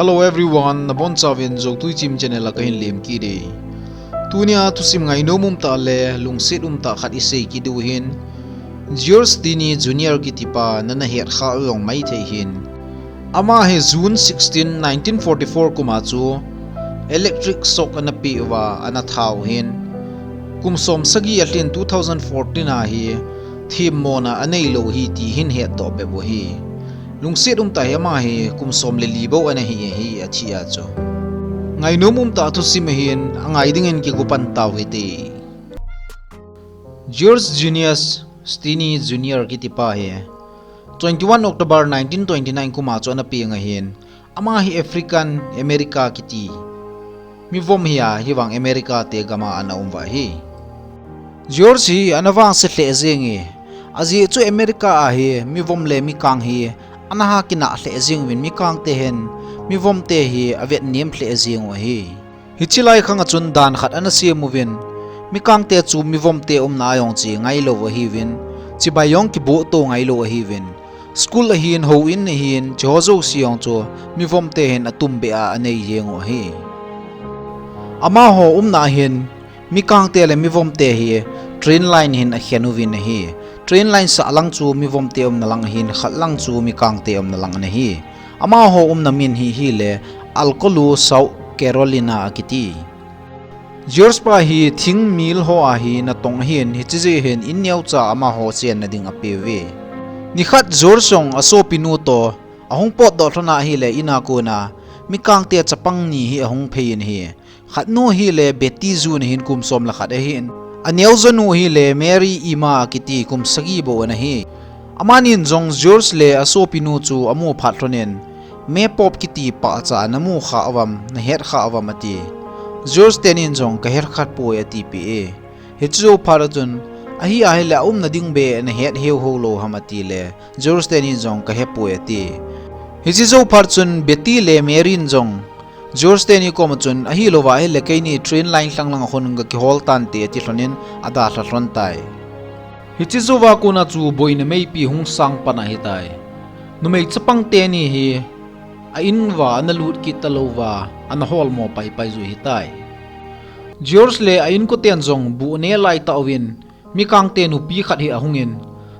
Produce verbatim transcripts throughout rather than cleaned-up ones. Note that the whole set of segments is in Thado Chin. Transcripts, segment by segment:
Hello everyone, nabonchauvin Joutui Chim channel a kahin lemkit e. Tunia thusim ngainom umtah le lungset umtah khat isei kit diu ahin, George Steaney Junior kitipa nana hetkha u jong maithei ahin. Ama hi June sixteen, nineteen forty-four kum a chu electric shock ana peuva ana thau ahin, kum som sagi alhin two thousand fourteen a hi themmona aneilou ahi ti hin hetdoh bep u ahi. Lungset umtah hi ama hi kum som le li bou ana hi ahi athi a chu. Ngainom umtah thusim ahin, angai dingin kigopan tau hite. George Junius Steaney Junior kitipa hi twenty-one October nineteen twenty-nine kum a chu ana peng ahin, ama hi African America kiti mivom ahi a, hivang America te gam a ana um uva ahi. George hi ana vangse lheh jenge, ajeh chu America a hi mivom le mikang hi ana ha kinah lheh jeng uvin, mikang te hin mivom te hi avetnem lheh jeng u ahi. Hiche lai khang a chun dan khat ana sem uvin, mikang te chu mivom te umna a jong che ngailou ahiuvin, chibai jong kiboh to ngailou ahiuvin, school ahin, houin ahin, hicheho jouse jong chu mivom te hin atumbeh a anei jeng u ahi. Amaho umna a hin mikang te le mivom te hi train line hin akhen uvin ahi. Train line sahlang chu mivom te umna lang ahin, khatlang chu mikang te umna lang ana hi. Amaho umna min hi hile Alcolu, South Carolina akiti. George pa hi thingmil ho a hi natong ahin, hiche jeh hin in neocha amaho chenna ding apeuve. Nikhat George jong asopinu toh ahung potdoh lhon a ahile, in a kona mikang te chapang ni hi ahung phei in ahi. Khatnu hile Betty June ahin, kum som le khat ahin, aneojonu hile Mary Emma akiti, kum sagi bou ana hi. Amanin jong George le asopinu chu amu phat lhonin, May Pop kiti pahcha namu kha uvam, nahet kha uvam ati. George tenin jong kahet kha poi atipeh e. Hiche jou phat a chun, ahi ahile aumna ding beh nahet heuhou lou ham atile, George tenin jong kahepoi ati. Hiche jou phat chun Betty le Mary in jong George teni koma chun, ahilouva ahile keini train line lhanglang a khun gakihol tante ati lhonin adalha lhon tai. Hiche jouva kona chu boina meipi hung sang pan ahitai. Numei chapang teni hi a in uva ana lut kit talouva ana holmo paipai ju ahitai. George le a inkoten jong buh ne laitah uvin, mikangte nupi khat hi ahungin,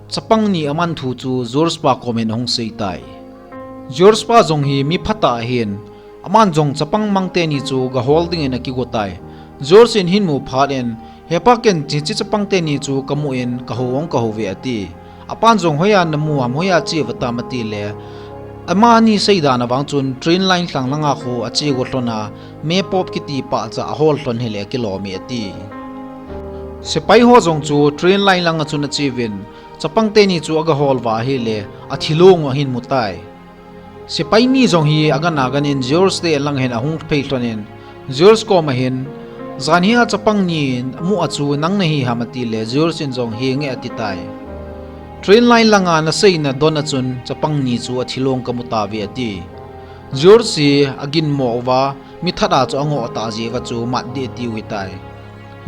chapang ni aman thu chu George pa komin ahung seitai. George pa jong hi mi phatah ahin, aman jong chapang mangteni chu gahol dingin akigotai. George in ahin mu phat in, hepa, ken hiche chapang teni chu kamun kahou ong kahouve ati. Apan jong hoiya namu ham, hoiya che uva tam atile, amani seidan avang chun train line lhang langa khu ache go lhona, May Pop kiti pahcha ahol lhon hile akilome ati. Sepai ho jong chu train line langa chun acheuvin, chapang teni chu agahol uva ahile, athilong u ahin mutai. Sepai ni jong hi agana ganin George te lang hin ahung phei lhonin, George koma hin, jan hia chapang ni amu a chu nang nahi ham atile, George in jong, henge atitai. Train line langa naseina don a chun chapang ni chu athilong kamutauve ati. George hi aginmo uva, mithat a chu angoh tah jeh uva chu mat ding atiu ahitai.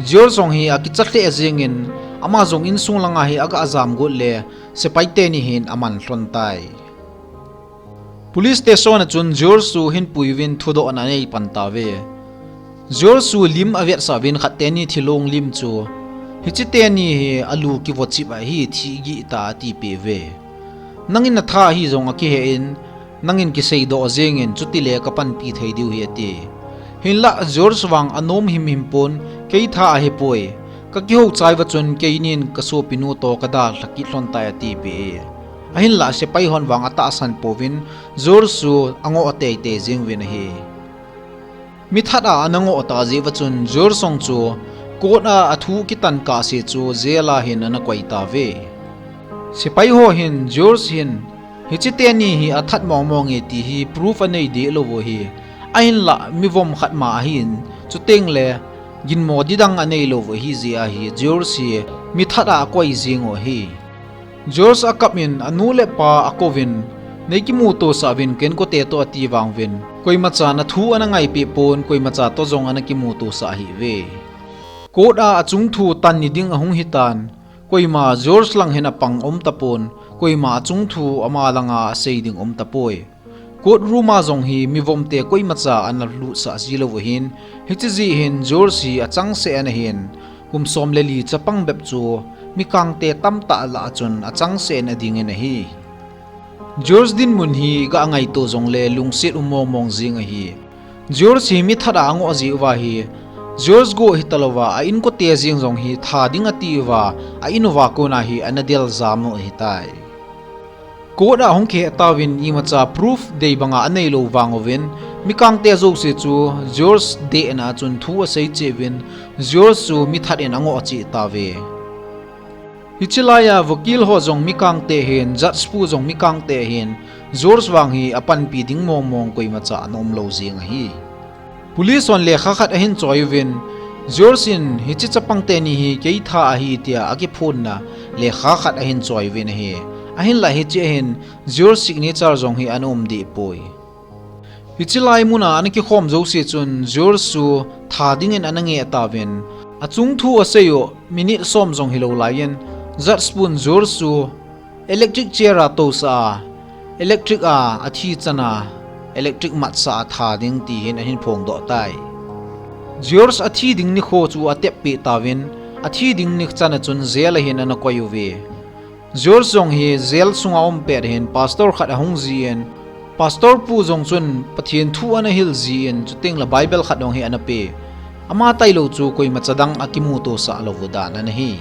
George jong hi akicha lheh jengin, ama jong insung langa hi aga ajam got le, sepai teni hin aman lhon tai. Police station a chun George chu ahin puiuvin thudohna anei pan tauve. George chu lim avetsah uvin khat teni thilong lim chu, hiche teni hi alu kivochip ahi, thihgih tah atipeh uve. Nangin natha ahi jong akihen, nangin kiseidoh jengin, chutile kapanpi thei diu ahi ati. Hinlah George vang anom himhim pon, kei tha ahipoi. Kakihou chai uva chun keinin kasopinu toh kadalha kit lhon tai atipeh e. Ahinlah sepai hon vang atahsan pouvin, George chu angoh teitei jeng uvin ahi. Mithat a ana ngoh tah jeh uva chun George jong chu court a athu kitan kahse chu jail a hin ana koi tauve. Sepai ho hin George hin, hiche teni hi athat mongmonge ti hi proof anei dehlou u ahi. Ahinlah mivom khat ma ahin, chutengle ginmo didang aneilou u ahi jeh a hi George hi mithat a akoi jeng u ahi. George akap in anu le apa akouvin, nei kimutosah uvin, ken kote toh ati vang uvin, koimachan athu ana ngaipeh pon, koimacha toh jong ana kimutosah ahiuve. Court a achung thu tan ni ding ahung hitan, koima George lang hin apang um tapon, koima achung thu ama langa asei ding um tapoi. Court room a jong hi mivomte koimacha ana lutsah ji lou ahin, hiche jeh hin George hi achangseh ana hin, kum som le li chapang bep chu mikangte tamtah lah a chun achangseh in adingin ahi. George dinmun hi ga ngaito jongle lungset um mongmong jing ahi. George hi mithat a angoh jeh uva hi, George go hitalouva a inkote jeng jong hi tha ding ati uva, a in uva kona hi ana del jam u ahitai. Court a hung kihei tauvin imacha proof dei banga aneilou vang uvin, mikangte jouse chu George dehna a chun thu asei cheh uvin, George chu mithat in angoh cheh tauve. Hiche laiya vokil ho jong mikangte ahin, judge pu jong mikangte ahin, George vang hi apanpi ding mongmong koimacha ana umlou jeng ahi. Police hon lekha khat ahin choi uvin, George in hiche chapang teni hi kei tha ahi tia akiphonna lekha khat ahin choi uvin ahi. Ahinlah hiche ahin George signature jong hi ana um deh poi. Hiche lai muna ana kikhom jouse chun George chu tha dingin ana ngeh tauvin, achung thu asei u minute som jong hilou laiyin, judge pun George chu electric chair a tousah a, electric a athi chana, electric matsah a tha ding ti hin ahin phongdoh tai. George athi ding nikho chu ateppeh tauvin, athi ding ni chana chun jail a hin ana koi uve. George jong hi jail sunga aum pet hin pastor khat ahung jin, pastor pu jong chun Pathen thu ana hil jin, chutengle Bible khat jong hi ana pe. Ama tailou chu koimacha dang akimutosah lou u dan ana hi.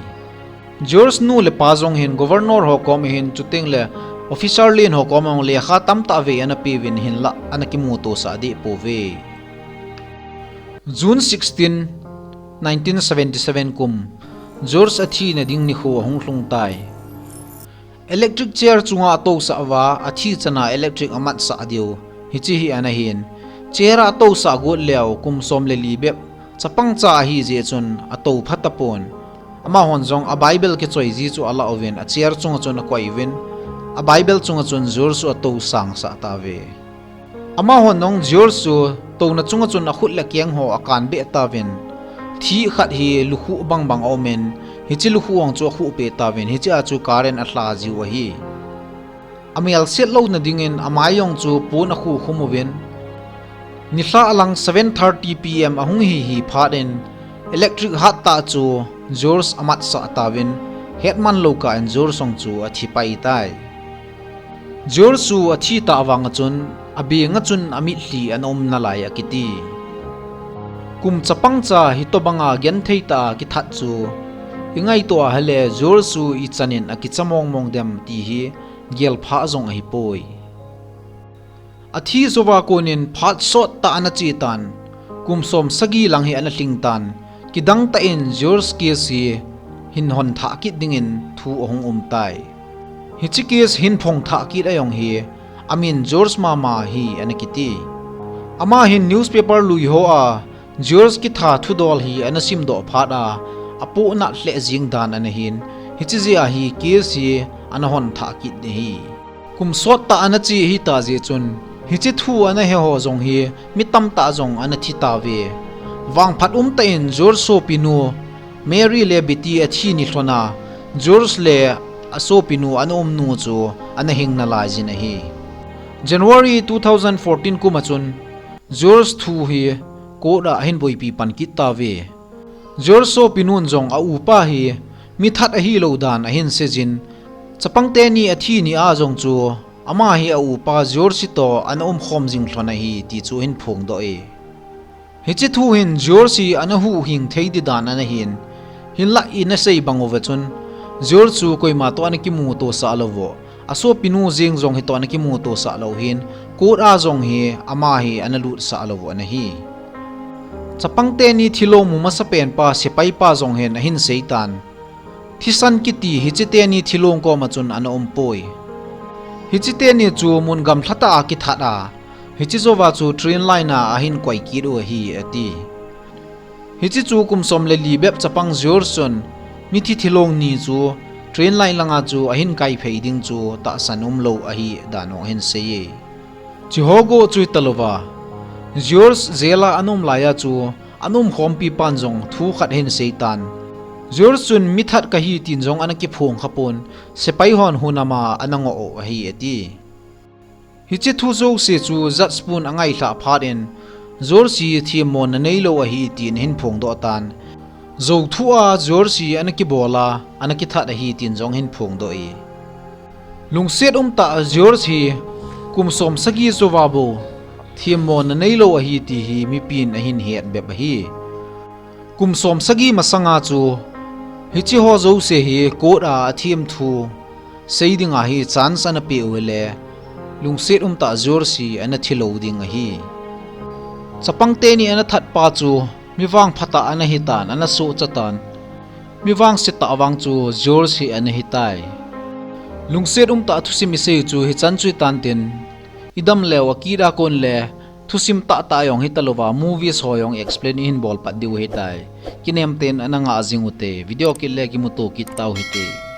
George nu le pa jong hin governor ho kom ahin, chutengle officer len ho kom ahung lekha tamtah vei ana peuvin hinlah ana kimutosah deh pouve. June sixteen, nineteen seventy-seven kum, George athina ding nikho ahung lhung tai. Electric chair chunga atousah uva, athi chana electric amatsah diu, hiche hi ana hin. Chair a atousah got leu kum som le li bep chapang cha ahi jeh chun atou phatapon. Amahon jong a Bible kichoi ji chu alah uvin, a chair chunga chun akoi uvin, a Bible chunga chun George chu atou sangsah tauve. Amahon jong George chu touna chunga chun akhut le akeng ho akanbeh tauvin, thih khat hi lukhuh bangbang aumin, hiche lukhuh jong chu akhuhpeh tauvin, hichea chu current alha jiu ahi. Amel set louna dingin amai jong chu pon akhukhum uvin, nilhah lang seven thirty P M ahung hihi phat in, electric hattah chu George amatsah tauvin, hetmanlou kah in George jong chu athi pai tai. George chu athi tah vanga chun, abenga chun amitlhi ana um nalai akiti. Kum chapang cha hitobanga genthei tah a kithat chu, ingaito a hile George chu ichan in akicha mongmong dem ti hi gelphah jong ahipoi. Athi jouva konin phat sottah ana che tan, kum som sagi lang hi ana lhing tan, kidangtah in George case hi hin honthah kit dingin thu ahung um tai. Hiche case hin phongthah kit a jong hi, amin George mama hi ana kiti. Ama hin newspaper lui hoa George kitha thudol hi ana simdoh phat a, apohnat lheh jeng dan ana hin, hiche jeh a hi case hi ana honthah kit ahi. Kum sottah ana che ahitah jeh chun, hiche thu ana heho jong hi mi tamtah jong ana thi tauve. Vangphat umtah in George sopinu Mary le Betty athi nilhona, George le asopinu ana umnu chu ana hing nalaijin ahi. January two thousand fourteen kuma chun George thu hi court a ahin boipi pan kit tauve. George sopinun jong a upa hi mithat ahilou dan ahin seijin, chapang teni athi nia jong chu ama hi a upa George toh ana umkhom jing lhon ahi ti chu ahin phongdoh e. Hiche thu hin George hi ana huhhing thei di dan ana hin, hinlah ina sei bang uva chun, George chu koima toh ana kimutosah louvu, asopinu jeng jong hitoh ana kimutosah lou hin, court a jong hi ama hi ana lutsah louvu ana hi. Chapang teni thilong mu masapen pa sepai pa jong hin ahin seitan, thisan kiti hiche teni thilong koma chun ana umpoi. Hiche teni chu mun gamlhatah a kithat a, hiche jouva chu train line a ahin koi kit u ahi ati. Hiche chu kum som le li bep chapang George chun mithi thilong ni chu train line langa chu ahin kaiphei ding chu tahsan umlou ahi dan u ahin sei e. Chuho go chu hitalouva, George jail a ana um laiya chu ana umkhompi pan jong thu khat ahin seitan, George chun mithat kahi tin jong ana kiphong khapon, sepai hon hunama ana ngoh u ahi ati. Hiche thu jouse chu judge pun angailhah phat in, George hi themmona neilou ahi tin ahin phongdoh tan. Jou thu a George hi ana kibol a, ana kithat ahi tin jong ahin phongdoh e. Lungset umtah George hi kum som sagi jouva bou themmona neilou ahi ti hi mipin ahin het bep ahi. Kum som sagi masanga chu hiche ho jouse hi court a athem thu sei dinga hi chance ana peh u hile, lungset umtah George hi ana thilou ding ahi. Chapang teni ana that pa chu mi vangphatah ana hitan, ana sohcha tan. Mi vangsetah vang chu George hi ana hitai. Lungset umtah thusim isei chu hichan chu hitan tin, idam leu akit a kon le thusim tahtah jong hitalouva movies ho jong explain ihin bol pat diu ahitai. Kinem ten ana ngah jing ute, video kit le kimuto kit tau hite.